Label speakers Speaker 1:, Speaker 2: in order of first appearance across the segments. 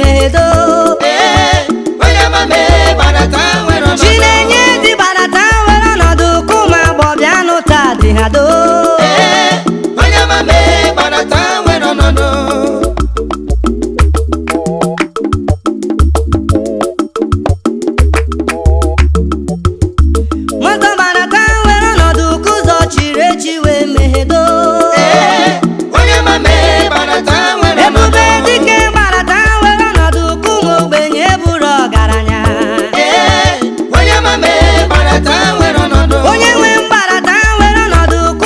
Speaker 1: meghedo.
Speaker 2: Ee, onye ọma mee gbadata nwere ọnọdụ.
Speaker 1: Chinenye dị gbadata were ọnọdụ ka ụmụ agbọbịa nụta dị ha do.
Speaker 2: Ee, onye ọma mee gbadata nwere ọnọdụ.
Speaker 1: Nwata gbadata were ọnọdụ ka ụzọ chiri echi wee meghedo.
Speaker 2: Ee, onye ọma mee gbadata nwere ọnọdụ.
Speaker 1: Ebube dike gbadata were ọnọdụ ka ụmụ ogbenye bụrụ ọgaranya.
Speaker 2: Ee, onye ọma mee gbadata nwere ọnọdụ.
Speaker 1: Onye nwe mgbadata were ọnọdụ ka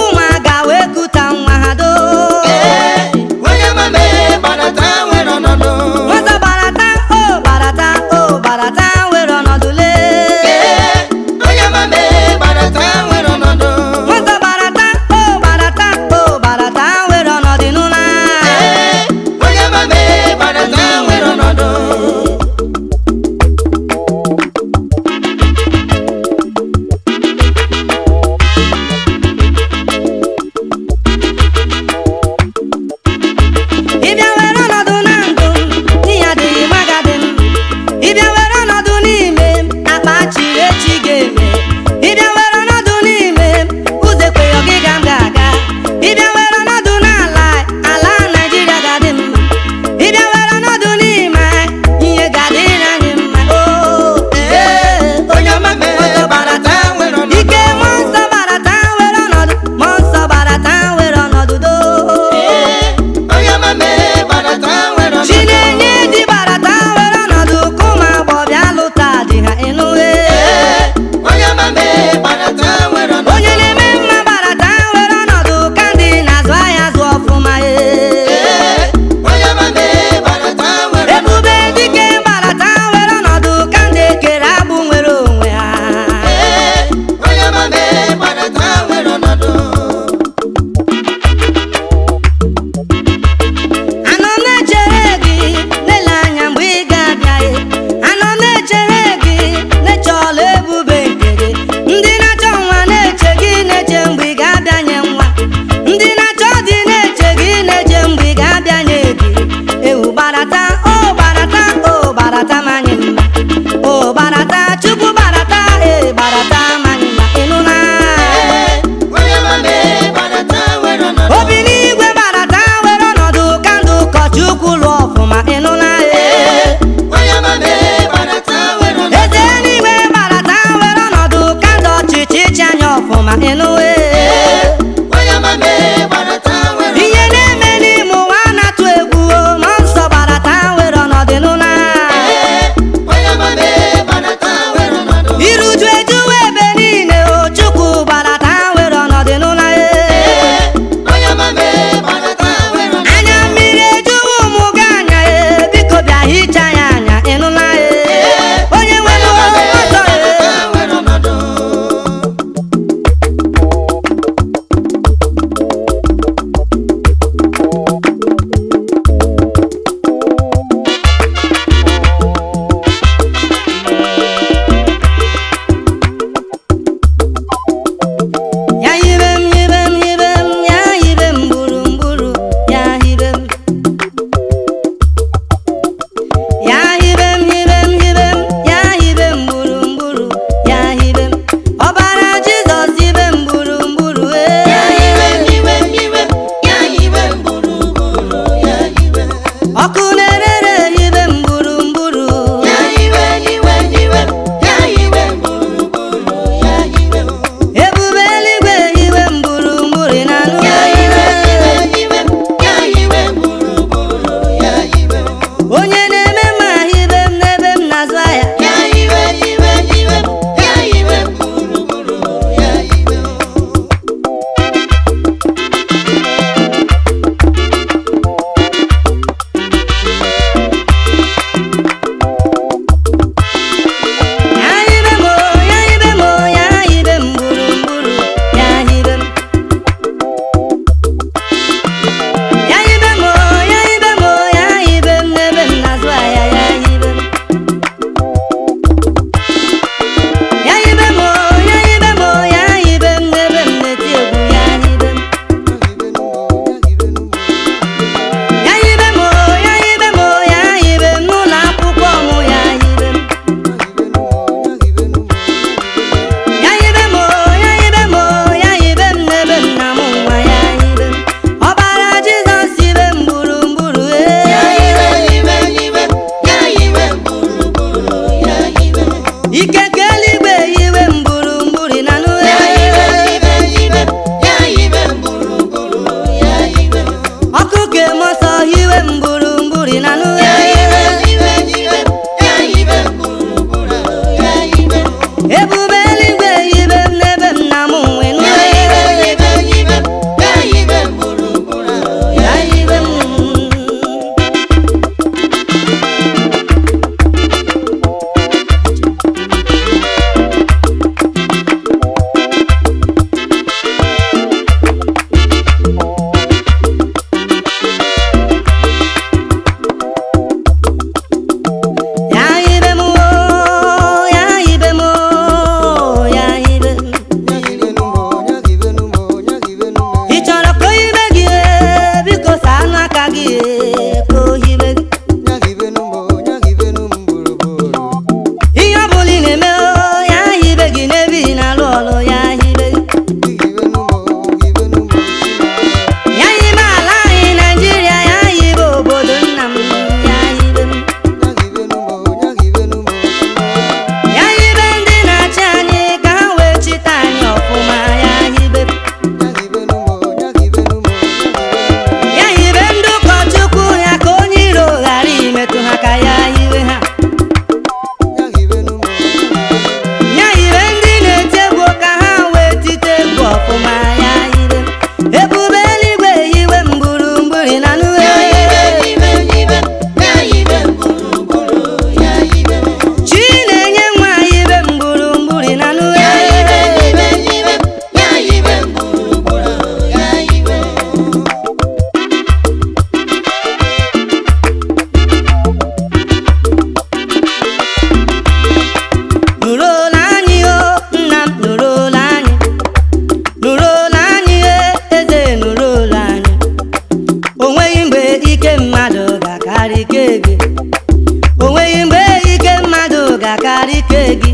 Speaker 1: gị.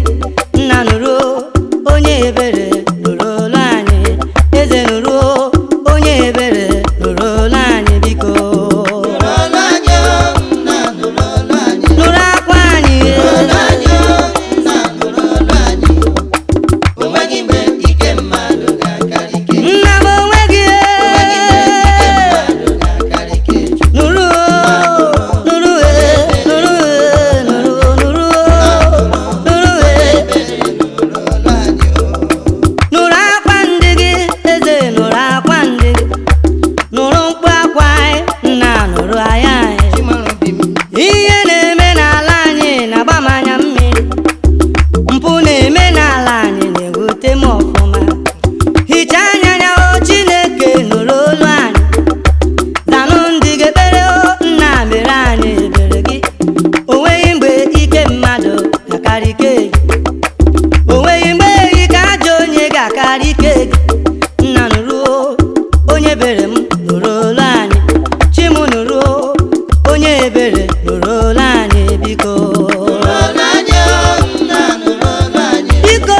Speaker 1: Nna nụrụ onye ebere, nụrụ olu anyị. Eze nụrụ onye ebere, nụrụ olu anyị biko.
Speaker 2: Nụrụ anyị o, nna nụrụ olu anyị.
Speaker 1: Nụrụ akwa anyị.
Speaker 2: Nụrụ anyị o, nna nụrụ olu anyị. O nweghị mgbe ike mmadụ ga-akarị ike.
Speaker 1: Nna m onwe gị.
Speaker 2: O nweghị mgbe ike mmadụ ga-akarị ike Chukwu.
Speaker 1: Nụrụ nụrụ nụrụ nụrụ nụrụ nụrụ.
Speaker 2: Ebere nụrụ olu anyị o.
Speaker 1: Nụrụ akwa ndị gị, eze, nụrụ akwa ndị gị. Nụrụ mkpu akwa anyị, nna, nụrụ anya anyị.
Speaker 2: Chimara obi m.
Speaker 1: Ihe na-eme n'ala anyị na-agba m anya mmiri. Mpụ na-eme n'ala anyị na-ewute m ọfụma. Hichaa anya ya o Chineke, nụrụ olu anyị. Zanụ ndị gị ekpere o nna, mere anyị ebere gị. O nweghị mgbe ike mmadụ ga-akarị ike gị. O nweghị mgbe ike ajọ onye ga-akarị ike gị. Nna nụrụ onye ebere m, nụrụ olu anyị. Chi m nụrụ onye ebere, nụrụ olu anyị biko.
Speaker 2: Nụrụ olu anyị o, nna nụrụ olu anyị.
Speaker 1: Biko.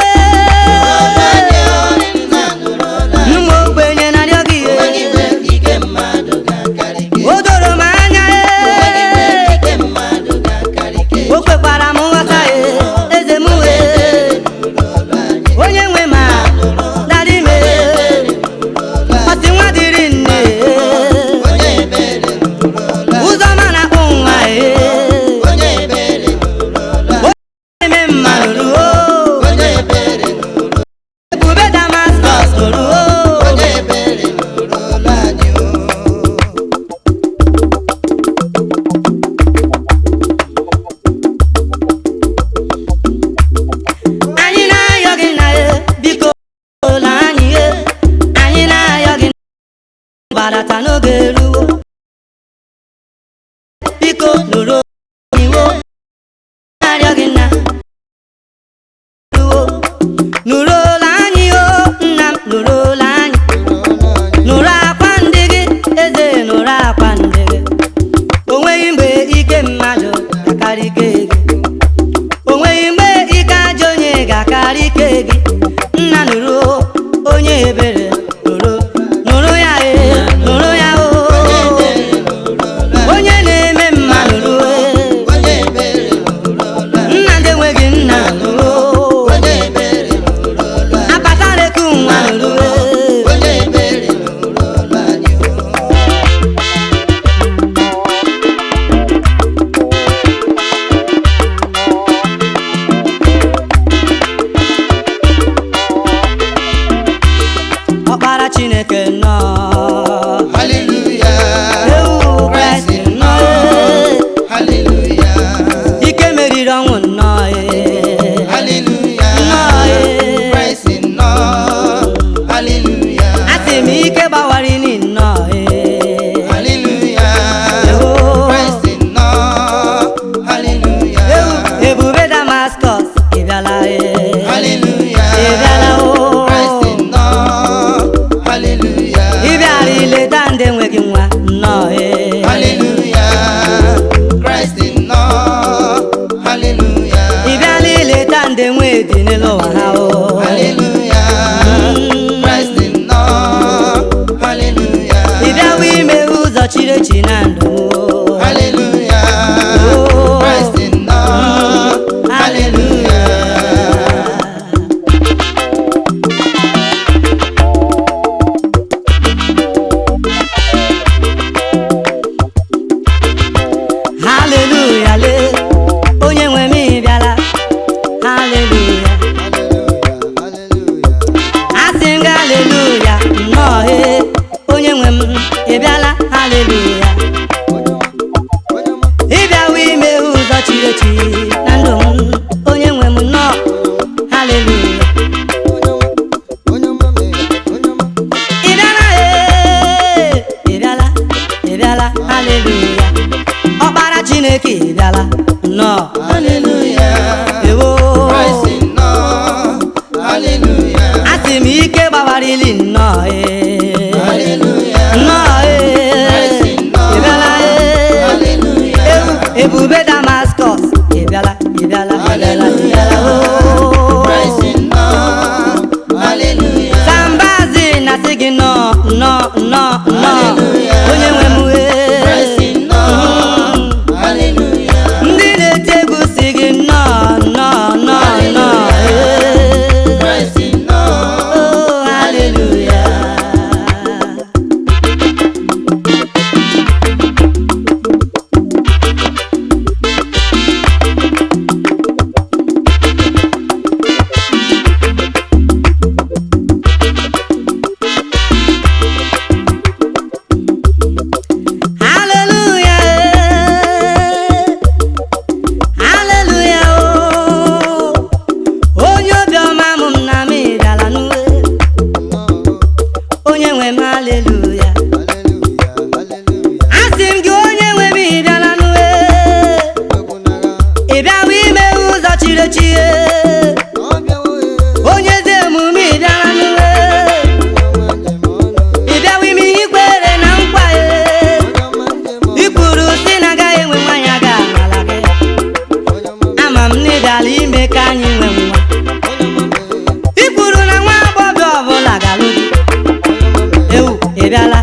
Speaker 2: Nụrụ anyị o, nna nụrụ olu anyị.
Speaker 1: Ụmụ ogbenye na-arịọ gị.
Speaker 2: O nweghị mgbe ike mmadụ ga-akarị ike.
Speaker 1: O doro m anya.
Speaker 2: O nweghị mgbe ike mmadụ ga-akarị ike.
Speaker 1: O kwekwara m nghọta, eze m wee
Speaker 2: Nụrụ olu anyị.
Speaker 1: onye nwe ma dara ime ọsị nwa dịrị nne.
Speaker 2: Onye ebere nụrụ olu anyị.
Speaker 1: Ụzọma na-akpụ nwa.
Speaker 2: Onye ebere nụrụ olu anyị.
Speaker 1: Eme mma nụrụ o.
Speaker 2: Onye ebere nụrụ.
Speaker 1: Ebube Damaskọs nụrụ o.
Speaker 2: Onye ebere nụrụ olu anyị o.
Speaker 1: Anyị na-ayọ gị na biko ụlọ anyị anyị na-ayọ gị gbadata n'oge eruwo. Biko nụrụ iwo na-arịọ gị na ruo nụrụ olu anyị o nna m, nụrụ olu anyị. Nụrụ akwa ndị gị, eze, nụrụ akwa ndị gị. O nweghị mgbe ike mmadụ ga-akarị ike gị. O nweghị mgbe ike ajọ onye ga-akarị ike gị. Nna nụrụ onye ebere, nụrụ nụrụ ya nụrụ ya o. Onye na-eme mma nụrụ.
Speaker 2: Onye ebere nụrụ olu anyị.
Speaker 1: Nna ndị enweghị nna nụrụ.
Speaker 2: Onye ebere nụrụ olu anyị.
Speaker 1: Akpatara-eku nwa nụrụ.
Speaker 2: Onye ebere nụrụ olu anyị o.
Speaker 1: Ọkpara Chineke nọ.
Speaker 2: Hallelujah.
Speaker 1: Ewu Kraịst nọ.
Speaker 2: Hallelujah.
Speaker 1: Ike meriri ọnwụ nnọọ.
Speaker 2: Hallelujah.
Speaker 1: Nnọọ.
Speaker 2: Christ nnọọ. Hallelujah.
Speaker 1: Asị m ike gbawara ini nnọọ.
Speaker 2: Hallelujah.
Speaker 1: Ewo.
Speaker 2: Christ nnọọ. Hallelujah.
Speaker 1: Ewu ebube Damaskọs ị bịala.
Speaker 2: Hallelujah.
Speaker 1: Ị bịala o.
Speaker 2: Christ nnọọ. Hallelujah.
Speaker 1: Ị bịara ileta ndị enweghị nwa nnọọ.
Speaker 2: Hallelujah. Christ nnọọ. Hallelujah.
Speaker 1: Ị bịala ileta ndị enwe dị n'elu ụwa ha o.
Speaker 2: Hallelujah. Christ nnọọ. Hallelujah.
Speaker 1: Ị bịawa ime ụzọ chiri echi na ndụ m o.
Speaker 2: Hallelujah.
Speaker 1: Oh.
Speaker 2: Christ nnọọ. Hallelujah.
Speaker 1: Hallelujah le, onye nwe m ị bịala. Hallelujah.
Speaker 2: Hallelujah.
Speaker 1: Asị m gị hallelujah nnọọ he, onye nwe m ị bịala. Hallelujah. Ị bịawa ime ụzọ chiri echi na ndụ m, onye nwe m nnọọ. Hallelujah. Ị bịala ee, ị bịala, ị bịala, hallelujah. Ọkpara Chineke ị bịala nnọọ.
Speaker 2: Hallelujah.
Speaker 1: Ewo.
Speaker 2: Christ nnọọ. Hallelujah.
Speaker 1: Asị m ike gbawara ili nnọọ ee.
Speaker 2: Hallelujah.
Speaker 1: Nnọọ ee.
Speaker 2: Christ nnọọ.
Speaker 1: Ị bịala ee.
Speaker 2: Hallelujah.
Speaker 1: Ewu ebube Damaskọs ị bịala. Ị bịawa ime ụzọ chiri echi onye ezi omume ị bịara n'uwe ị bịawa ime ihe ikwere na nkwa i kwuru si na agaghị enwe nwaanyị aga amala gị ama m na ị bịara ime ka anyị nwee nwa i kwuru na nwa agbọghọ ọbụla ga-alụ di ewu ị bịala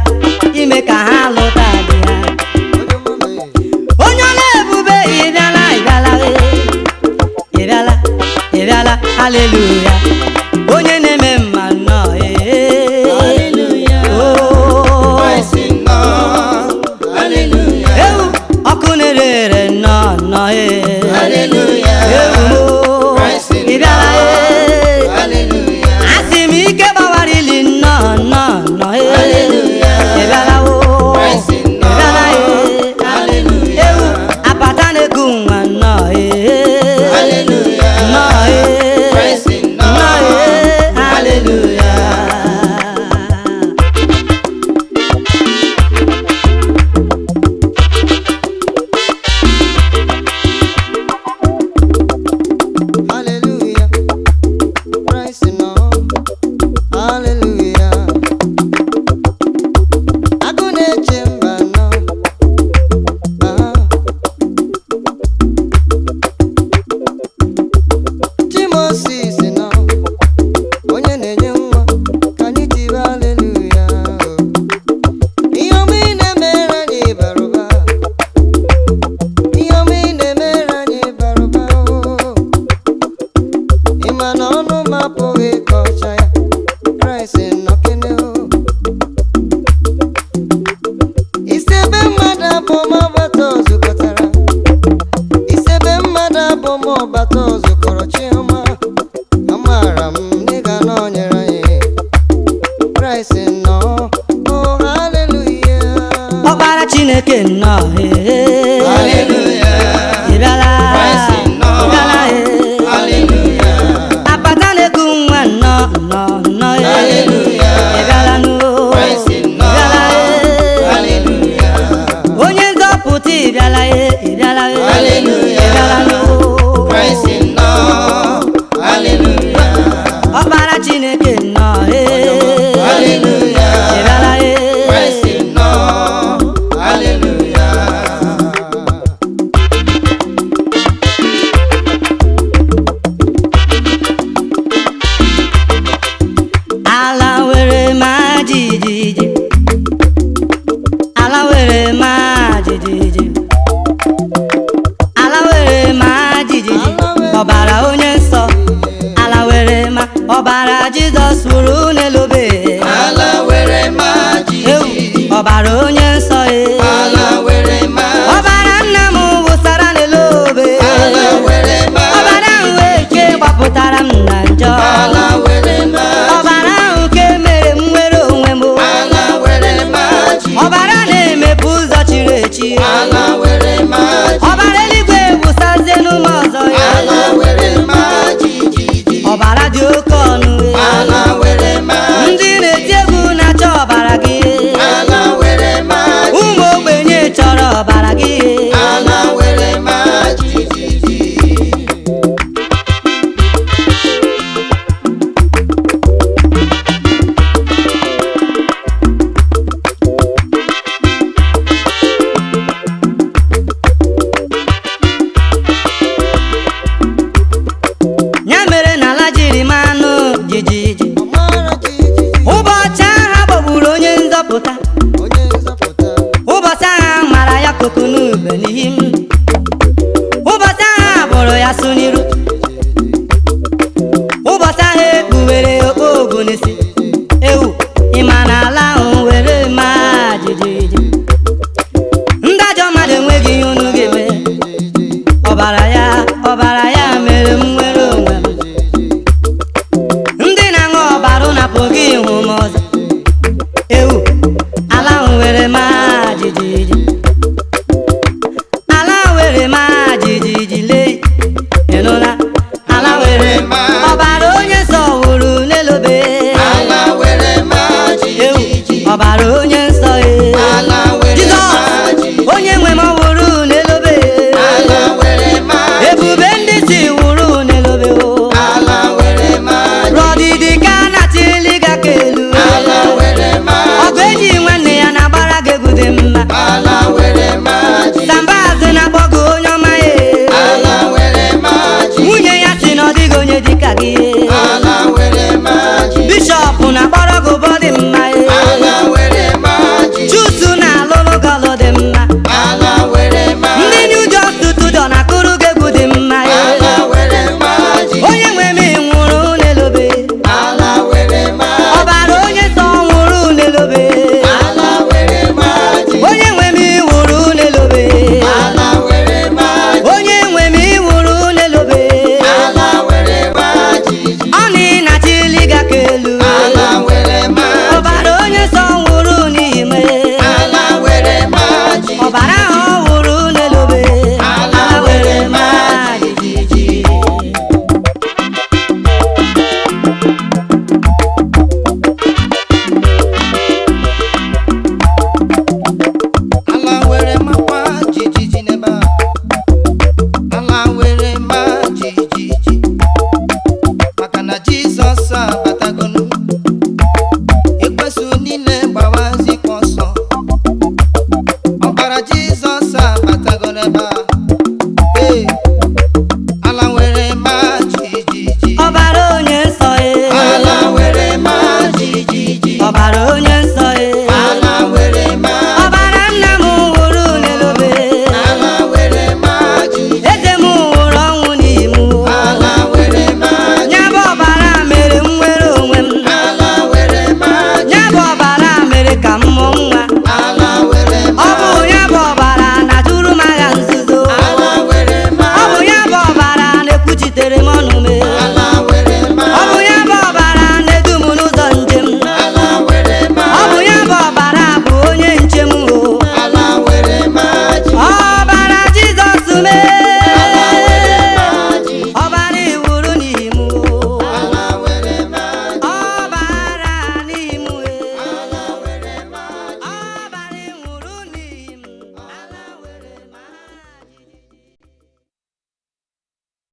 Speaker 1: ime ka ha lụta di ha onye ọla ebube ị bịala ị bịala ị bịala ị bịala haleluya onye na-eme mma nnọọ ee Oo. Ewu ọkụ na-ere ere nnọọ nnọọ ee ewu oo. Ị bịala ee asị m ike gbawara ili nnọọ nnọọ nnọọ ee ị bịala oo ị bịala ee ewu apata na-eku nwa nnọọ ee nnọọ ee nnọọ ee haleluya.
Speaker 2: Hallelujah. Christ in all. Hallelujah. Agụ na-eche mba nọ. Ah. Chimosis nọ. Onye na-enye nwa ka anyị tibe hallelujah. Ihe ọma ị na-emere anyị bara ụba. Ihe ọma ị na-emere anyị bara ụba. Oh. Ị ma na ọnụ m apụghị ịkọcha ya Kraịst nọkene o isi ebe mmadụ abụọ ma ọbata zukọtara isi ebe mmadụ abụọ ma ọbata zukọrọ chiọma amaara m na ị ga nọnyere anyị Kraịst nọ o haleluya
Speaker 1: Ọkpara Chineke nnọọ ee ị bịala ị bịala ee apata na-eku nwa nnọọ nnọọ nnọọ ee ị bịala n'o ị bịala ee onye nzọpụta ị bịala ee ị bịala ee ị bịala n'o Ọkpara Chineke nnọọ ee ị bịala ee. Ala were ma jijiji ala were ma jijiji ala were ma jijiji ọbara onye nsọ ala were ma ọbara Jizọs wụrụ n'elu obe
Speaker 2: Ala were ma
Speaker 1: ewu
Speaker 2: jijiji
Speaker 1: ọbara onye nsọ e
Speaker 2: ala were ma
Speaker 1: ọbara nna m wụsara n'elu obe
Speaker 2: ala were ma
Speaker 1: ọbara ahụ eke gbapụtara m na njọ
Speaker 2: ala were ma
Speaker 1: ọbara ahụ ke mere m nwere onwe m
Speaker 2: ala were ma jijiji
Speaker 1: ọbara na-emepe ụzọ chiri echi
Speaker 2: ala were ma
Speaker 1: ọbara eluigwe wụsazie n'ụmụ ọzọ ya
Speaker 2: ala were ma jijiji
Speaker 1: ọbara dị oke ọnụ
Speaker 2: ala were ma
Speaker 1: ndị na-eti egwu na-achọ ọbara gị
Speaker 2: ala were ma
Speaker 1: ụmụ ogbenye chọrọ ọbara gị
Speaker 2: ala were ma jijiji
Speaker 1: ya mere na ala jiri manụ jijiji
Speaker 2: ọmara jijiji
Speaker 1: ụbọchị ahụ gbagburu onye nzọpụta
Speaker 2: onye nzọpụta
Speaker 1: ụbọchị ahụ mara ya kokonube n'ihi m ụbọchị ahụ bụrụ ya sụ n'iru ụbọchị ahụ ekpuwere okpo ogu n'isi ewu ịma na ala ahụ were maa jijiji ndị ajọ mmadụ enweghị ihe unu ga-eme ọbara ya ọbara